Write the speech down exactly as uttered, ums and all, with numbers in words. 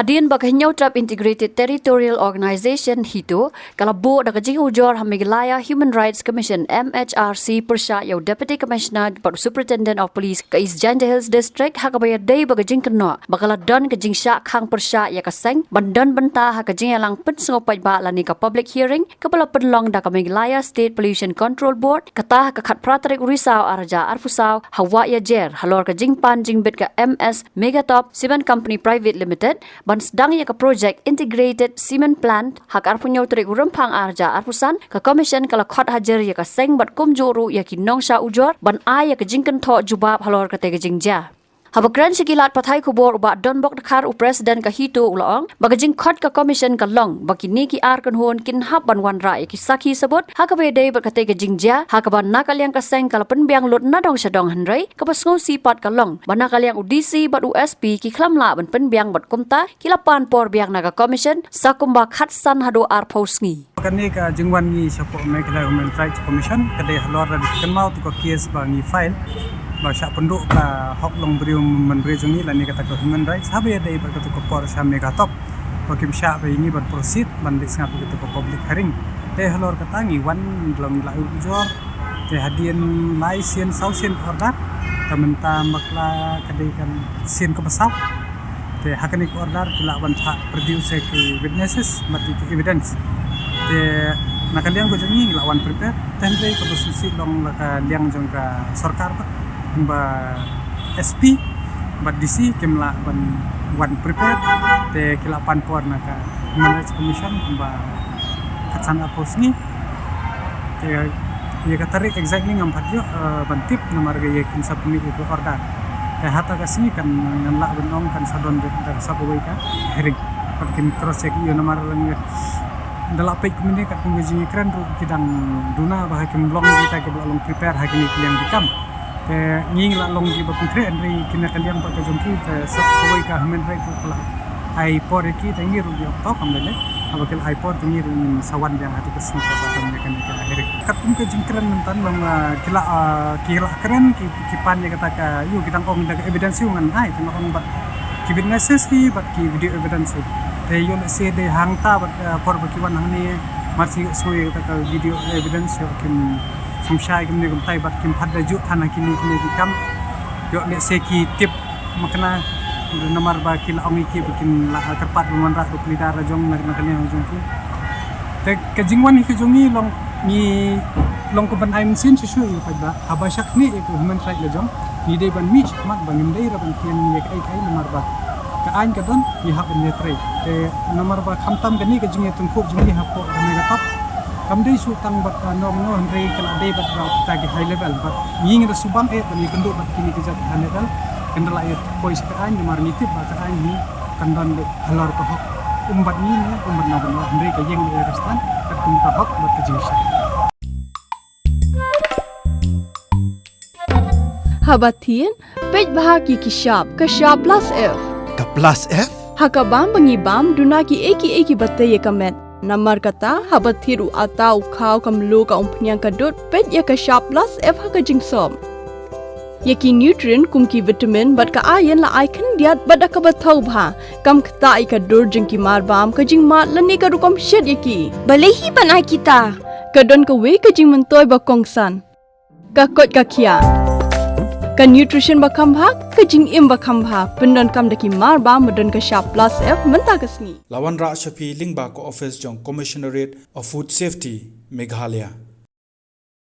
Hadien ba ka Hynñiewtrep Integrated Territorial Organization HITO ka la buh da ka jingujor ha Meghalaya Human Rights Commission MHRC pyrshah ïa u Deputy Commissioner bad u Superintendent of Police ka East Jaintia Hills District ha kaba ïadei bad ka jingkynnoh ba ka la don ka jingshah khang pyrshah ïa ka seng ban don bynta ha ka jingïalang pynsngewbha lane ka public hearing kaba la pynlong da ka Meghalaya State Pollution Control Board, kata ha ka khatphra tarik u Risaw arhajar arphew saw ha Wahïajer halor ka jingpan jingbit ka M S Megatop Cement Company Private Limited ban sdang ïa ka project Integrated Cement Plant. Ha ka arphew hynñiew tarik u Rymphang arhajar arphew san, ka Commission ka la khot hajar ïa ka seng bad kumjuh ruh ïa ki nongshah ujor ban ai ïa ka jingkynthoh jubab halor kata ka jingjia. Haba kren sha ki lad pathai khubor u Bah Donbok Dkhar, u President ka HITO, u la ong ba ka jingkhot ka Commission ka long ba kine ki ar kynhun kin hap ban wanrah ïa ki sakhi sabut ha kaba ïadei bad kata ka jingjia, ha kaba na ka liang ka seng ka la pynbiang lut na dong sha dong, hynrei kaba sngewsih pat ka long ba na ka liang u D C bad u S P ki khlem lah ban pynbiang bad kumta ki la pan por biang na ka Commission sa kumba khatsan haduh arphew sngi. Kane ka jingwan ngi shapoh Meghalaya Human Rights Commission ka dei halor da ka kynmaw tu ka case ba ngi file ba shah pynduh ka hok long briew man briew jong ngi lane kata ka human rights haba ïadei bad kata ka por sha Megatop ba kim shah ba ïa ngi ban proceed ban leit sngap ïa kata ka public hearing. Dei halor kata ngi wan long ngi la ujor. Te hadien lai sien saw sien ka order, te mynta bakla ka dei ka sien kaba saw. Te ha kane ka order ki lah ban phah produce ki witnesses bad ki evidence. Te na ka liang ka jong ngi ngi lah wan prepare. Te hynrei kaba sngewsih long la ka liang jong ka sorkar bad kumba S P bad D C kim lah ban wan prepare. Te ki lah pan por na ka Human Rights Commission kumba khatsan arphew sngi. Te ïa ka tarik exactly ngam pat ïoh, eh, ban tip namar ka ïa kin sa pynmih ïa ka order. Te hata ka sngi kan ngan lah ban ong kan sa don da ka sa kawei ka hearing. Pat kin cross check ïa namar lang ïa da la peit kumne kat kum ka jingkren ruh ki dang duna ba ha kim long kita ki ba la long prepare ha kine ki liang ki kam. Te ngi la long ki ba konkret hynrei kine ka liang ba ka jong ki te sa kawei ka human right ruh ka la ai por ïa ki te ngi ruh ïa okto kam lele. Haba ki la ai por te ngi ruh ngin sa wan biang ha tu ka sngi ka ba kam ïa kane ka hearing. Kat kum ka jingkren mynta long, ah, ki la, ah, ki la kren ki, ki pan ïa kata ka ïa ki dang ong da ka evidence ïa ngan ai te nga ong bad ki witnesses ki bad ki video evidence ki. Te ïoh lehse dei hangta bad, ah, por ba ki wan hangne mar shu ïoh sngew ïa kata ka video evidence ïoh kim sngewshai kumne kumtai bad kim pat da juh than ha kine kine ki kam. Ïoh lehse ki tip makna namar ba ki la ong ïa ki ba kin la kyrpad ban wanrah da u leader la jong na, na ka liang jong ki. Te ka jingwan hi ka jong ngi long ngi long ka ban ai mynsiem shuh shuh ïa ka paidbah haba shah kane ïa ka human right la jong ngi dei ban mih shakhmat ba ngim dei ruh ban tieng ïa kaei kaei namar ba ka aiñ ka don ngi hap ban ïatrei. Te namar ba khamtam kane ka jingïatyngkhuh jong ngi hapoh ka Megatop kam dei shuh tang bad, ah, nongno hynrei ka la dei bad ba kita ki high level bad ngi ngi da shu bang eh ban ïakynduh bad kine ki jait high level kan da la ïa poi sha ka aiñ namar ngi tip ba ka aiñ hi kan don halor ka hok. Um bad ngi ne um bad nongno hynrei ka ïeng ïa ka stan katkum ka hok bad ka jingshai. Haba thied, peit bha ki ki shap, ka shap plus F. Ka plus F? Ha ka bam ba ngi bam, duna ki ei ki ei ki ba tei ïa ka met. Namar kata, haba thied u ata u khaw ka mluh ka umphniang ka dud, peit ïa ka shap plus F ha ka jingsop. Ïa ki nutrient kum ki vitamin bad ka iron la ai khyndiat bad da kaba thaw bha. Kam ktah ïa ka dur jong ki mar bam, ka jingmad lane ka rukom shet ïa ki. Balei hi ban ai kita? Ka don kawei ka jingmyntoi ba kongsan. Ka koit ka khiah. Ka nutrition ba kham bha, ka jingim ba kham bha. Pyndonkam da ki mar bam ba don ka shap plus F mynta ka sngi. La wanrah sha phi lyngba ka office jong Commissionerate of Food Safety, Meghalaya.